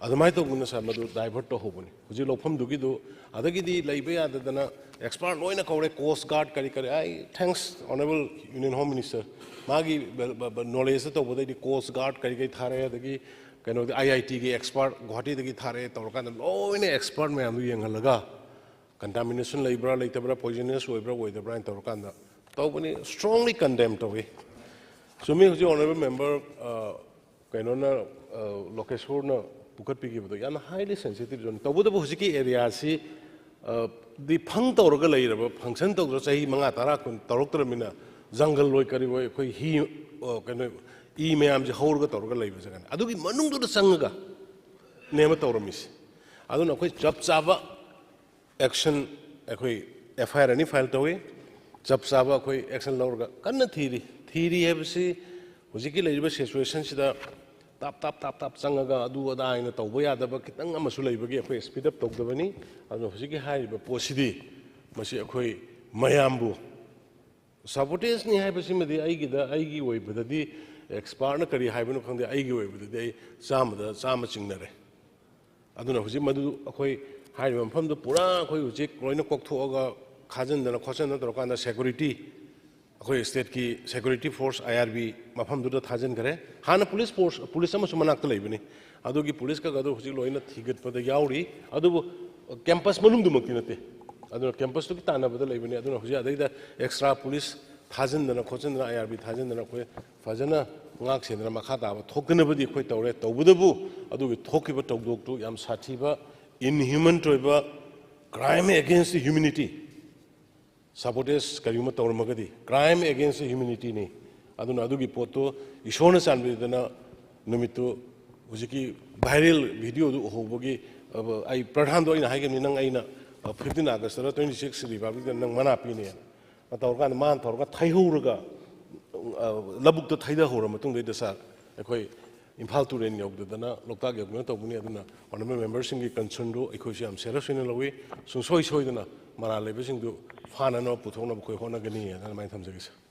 ꯑꯗꯨꯃꯥꯏꯅ ꯇꯧꯗꯅ ꯁꯥꯔ ꯃꯗꯨ ꯗꯥꯏꯚꯔꯠ ꯇꯧꯍꯧꯕꯅꯤ꯫ ꯍꯧꯖꯤꯛ ꯂꯧꯐꯝꯗꯨꯒꯤꯗꯨ ꯑꯗꯒꯤꯗꯤ ꯂꯩꯕ ꯌꯥꯗꯗꯅ ꯑꯦꯛꯁꯄꯥꯔꯠ ꯂꯣꯏꯅ ꯀꯧꯔꯦ, ꯀꯣꯁ ꯒꯥꯔꯗ ꯀꯔꯤ ꯀꯔꯤ꯫ ꯑꯩ thanks honourable union home minister, ꯃꯥꯒꯤ ꯅꯣꯂꯦꯖꯇ ꯇꯧꯕꯗꯩꯗꯤ ꯀꯣꯁ ꯒꯥꯔꯗ ꯀꯔꯤ ꯀꯔꯤ ꯊꯥꯔꯛꯑꯦ, ꯑꯗꯒꯤ ꯀꯩꯅꯣꯗꯤ ꯑꯥꯏ ꯑꯥꯏ ꯇꯤꯒꯤ ꯑꯦꯛꯁꯄꯥꯔꯠ ꯒꯨꯍꯥꯇꯤꯗꯒꯤ ꯊꯥꯔꯛꯑꯦ꯫ ꯇꯧꯔꯀꯥꯟꯗ ꯂꯣꯏꯅ ꯑꯦꯛꯁꯄꯥꯔꯠ ꯃꯌꯥꯝꯗꯨ ꯌꯦꯡꯍꯜꯂꯒ ꯀꯟꯇꯥꯃꯤꯅꯦꯁꯟ ꯂꯩꯕ꯭ꯔꯥ ꯂꯩꯇꯕ꯭ꯔꯥ, ꯄꯣꯏꯖꯅꯁ ꯑꯣꯏꯕ꯭ꯔꯥ ꯑꯣꯏꯗꯕ꯭ꯔꯥ ꯍꯥꯏꯅ ꯇꯧꯔꯀꯥꯟꯗ ꯇꯧꯕꯅꯤ꯫ ꯁ꯭ꯇꯔꯣꯡꯂꯤ ꯀꯟꯗꯦꯝ ꯇꯧꯏ꯫ ꯆꯨꯝꯃꯤ, ꯍꯧꯖꯤꯛ ꯑꯣꯅꯔꯦꯕꯜ ꯃꯦꯝꯕꯔ ꯀꯩꯅꯣꯅ, ꯂꯣꯀꯦꯁꯣꯔꯅ ꯄꯨꯈꯠꯄꯤꯈꯤꯕꯗꯣ ꯌꯥꯝꯅ ꯍꯥꯏꯂꯤ ꯁꯦꯟꯁꯤꯇꯤꯞ ꯖꯣꯟ꯫ ꯇꯧꯕꯇꯕꯨ ꯍꯧꯖꯤꯛꯀꯤ ꯑꯦꯔꯤꯌꯥꯁꯤ ꯗꯤ ꯐꯪ ꯇꯧꯔꯒ ꯂꯩꯔꯕ, ꯐꯪꯁꯟ ꯇꯧꯗ꯭ꯔ ꯆꯍꯤ ꯃꯉꯥ, ꯇꯔꯥ, ꯀꯨꯟ ꯇꯧꯔꯛꯇ꯭ꯔꯕꯅꯤꯅ ꯖꯪꯒꯜ ꯑꯣꯏ ꯀꯔꯤ ꯑꯣꯏ ꯑꯩꯈꯣꯏ ꯍꯤ, ꯀꯩꯅꯣ, ꯏ ꯃꯌꯥꯝꯁꯦ ꯍꯧꯔꯒ ꯇꯧꯔꯒ ꯂꯩꯕ ꯖꯒꯥꯅꯤ꯫ ꯑꯗꯨꯒꯤ ꯃꯅꯨꯡꯗꯨꯗ ꯆꯪꯉꯒ ꯅꯦꯝꯃ ꯇꯧꯔꯝꯃꯤꯁꯦ꯫ ꯑꯗꯨꯅ ꯑꯩꯈꯣꯏ ꯆꯞ ꯆꯥꯕ ꯑꯦꯛꯁꯟ ꯑꯩꯈꯣꯏ ꯑꯦꯐ ꯑꯥꯏ ꯑꯥꯔ ꯑꯅꯤ ꯐꯥꯏꯜ ꯇꯧꯏ꯫ ꯆꯞ ꯆꯥꯕ ꯑꯩꯈꯣꯏ ꯑꯦꯛꯁꯟ ꯂꯧꯔꯒ ꯀꯟꯅ ꯊꯤꯔꯤ꯫ ꯊꯤꯔꯤ ꯍꯥꯏꯕꯁꯤ ꯍꯧꯖꯤꯛꯀꯤ ꯂꯩꯔꯤꯕ ꯁꯤꯆꯨꯋꯦꯁꯟꯁꯤꯗ ꯇꯥꯞ ꯇꯥꯞ ꯇꯥꯞ ꯇꯥꯞ ꯆꯪꯉꯒ ꯑꯗꯨ ꯑꯗꯥ ꯍꯥꯏꯅ ꯇꯧꯕ ꯌꯥꯗꯕ ꯈꯤꯇꯪ ꯑꯃꯁꯨ ꯂꯩꯕꯒꯤ ꯑꯩꯈꯣꯏ ꯁ꯭ꯄꯤꯗ ꯑꯞ ꯇꯧꯗꯕꯅꯤ꯫ ꯑꯗꯨꯅ ꯍꯧꯖꯤꯛꯀꯤ ꯍꯥꯏꯔꯤꯕ ꯄꯣꯠꯁꯤꯗꯤ ꯃꯁꯤ ꯑꯩꯈꯣꯏ ꯃꯌꯥꯝꯕꯨ ꯁꯕꯣꯇꯦꯖꯅꯤ ꯍꯥꯏꯕꯁꯤꯃꯗꯤ ꯑꯩꯒꯤꯗ, ꯑꯩꯒꯤ ꯑꯣꯏꯕꯗꯗꯤ ꯑꯦꯛꯁꯄꯥꯔꯠꯅ ꯀꯔꯤ ꯍꯥꯏꯕꯅꯣ ꯈꯪꯗꯦ, ꯑꯩꯒꯤ ꯑꯣꯏꯕꯗꯗꯤ ꯑꯩ ꯆꯥꯝꯃꯗ ꯆꯥꯝꯃ ꯆꯤꯡꯅꯔꯦ꯫ ꯑꯗꯨꯅ ꯍꯧꯖꯤꯛ ꯃꯗꯨ ꯑꯩꯈꯣꯏ ꯍꯥꯏꯔꯤꯕ ꯃꯐꯝꯗꯨ ꯄꯨꯔꯥ ꯑꯩꯈꯣꯏ ꯍꯧꯖꯤꯛ ꯂꯣꯏꯅ ꯀꯣꯛꯊꯣꯛꯑꯒ ꯈꯥꯖꯤꯟꯗꯅ ꯈꯣꯠꯆꯤꯟꯗꯅ ꯇꯧꯔꯀꯥꯟꯗ ꯁꯦꯀꯨꯔꯤꯇꯤ, ꯑꯩꯈꯣꯏ ꯁ꯭ꯇꯦꯠꯀꯤ ꯁꯦꯀꯨꯔꯤꯇꯤ ꯐꯣꯔꯁ ꯑꯥꯏ ꯑꯥꯔ ꯕꯤ ꯃꯐꯝꯗꯨꯗ ꯊꯥꯖꯤꯟꯈ꯭ꯔꯦ꯫ ꯍꯥꯟꯅ ꯄꯨꯂꯤꯁ ꯐꯣꯔꯁ, ꯄꯨꯂꯤꯁ ꯑꯃꯁꯨ ꯃꯅꯥꯛꯇ ꯂꯩꯕꯅꯤ꯫ ꯑꯗꯨꯒꯤ ꯄꯨꯂꯤꯁ ꯀꯛ ꯑꯗꯨ ꯍꯧꯖꯤꯛ ꯂꯣꯏꯅ ꯊꯤꯒꯠꯄꯗ ꯌꯥꯎꯔꯤ꯫ ꯑꯗꯨꯕꯨ ꯀꯦꯝꯄꯁ ꯃꯅꯨꯡꯗꯨꯃꯛꯇꯤ ꯅꯠꯇꯦ꯫ ꯑꯗꯨꯅ ꯀꯦꯝꯄꯁꯇꯨꯒꯤ ꯇꯥꯟꯅꯕꯗ ꯂꯩꯕꯅꯤ꯫ ꯑꯗꯨꯅ ꯍꯧꯖꯤꯛ ꯑꯗꯩꯗ ꯑꯦꯛꯁꯇ꯭ꯔꯥ ꯄꯨꯂꯤꯁ ꯊꯥꯖꯤꯟꯗꯅ ꯈꯣꯠꯆꯤꯟꯗꯅ, ꯑꯥꯏ ꯑꯥꯔ ꯕꯤ ꯊꯥꯖꯤꯟꯗꯅ ꯑꯩꯈꯣꯏ ꯐꯖꯅ ꯉꯥꯛ ꯁꯦꯟꯗꯅ ꯃꯈꯥ ꯇꯥꯕ ꯊꯣꯛꯇꯅꯕꯗꯤ ꯑꯩꯈꯣꯏ ꯇꯧꯔꯦ꯫ ꯇꯧꯕꯇꯕꯨ ꯑꯗꯨꯒꯤ ꯊꯣꯛꯈꯤꯕ ꯊꯧꯗꯣꯛꯇꯨ ꯌꯥꯝ ꯁꯥꯊꯤꯕ, inhuman ꯑꯣꯏꯕ, crime against the humanity, ꯁꯕꯣꯇꯦꯖ ꯀꯔꯤꯒꯨꯝꯕ ꯇꯧꯔꯝꯃꯒꯗꯤ crime against the humanityꯅꯤ꯫ ꯑꯗꯨꯅ ꯑꯗꯨꯒꯤ ꯄꯣꯠꯇꯨ ꯏꯁꯣꯔꯅ ꯆꯥꯟꯕꯤꯗꯨꯅ ꯅꯨꯃꯤꯠꯇꯨ ꯍꯧꯖꯤꯛꯀꯤ ꯚꯥꯏꯔꯦꯜ ꯚꯤꯗꯤꯑꯣꯗꯨ ꯎꯍꯧꯕꯒꯤ, ꯑ, ꯑꯩ ꯄ꯭ꯔꯙꯥꯟꯗꯣ ꯑꯩꯅ ꯍꯥꯏꯈꯤꯕꯅꯤ, "ꯅꯪ ꯑꯩꯅ, ꯑ, fifteen August twenty six republic day ꯅꯪ ꯃꯅꯥ ꯄꯤꯅꯦꯅ"꯫ ꯇꯧꯔꯀꯥꯟꯗ ꯃꯥꯅ ꯇꯧꯔꯒ ꯊꯩꯍꯧꯔꯒ, ꯑ, ꯂꯧꯕꯨꯛꯇ ꯊꯩꯗꯍꯧꯔ ꯃꯇꯨꯡꯗꯩꯗ, ꯁꯥꯔ, ꯑꯩꯈꯣꯏ ꯏꯝꯐꯥꯜ ꯇꯨꯔꯦꯜ ꯌꯧꯗꯗꯅ, ꯂꯣꯛꯇꯥꯛ ꯌꯧꯗꯅ ꯇꯧꯕꯅꯤ꯫ ꯑꯗꯨꯅ honourable memberꯁꯤꯡꯒꯤ concernꯗꯨ ꯑꯩꯈꯣꯏꯁꯨ ꯌꯥꯝ serious ꯑꯣꯏꯅ ꯂꯧꯏ꯫ ꯁꯨꯡꯁꯣꯏ ꯁꯣꯏꯗꯅ ꯃꯔꯥꯜ ꯂꯩꯕꯁꯤꯡꯗꯨ ꯐꯥꯅꯅꯕ, ꯄꯨꯊꯣꯛꯅꯕ ꯑꯩꯈꯣꯏ ꯍꯣꯠꯅꯒꯅꯤ ꯍꯥꯏꯅ ꯑꯗꯨꯃꯥꯏꯅ ꯊꯝꯖꯒꯦ, ꯁꯥꯔ꯫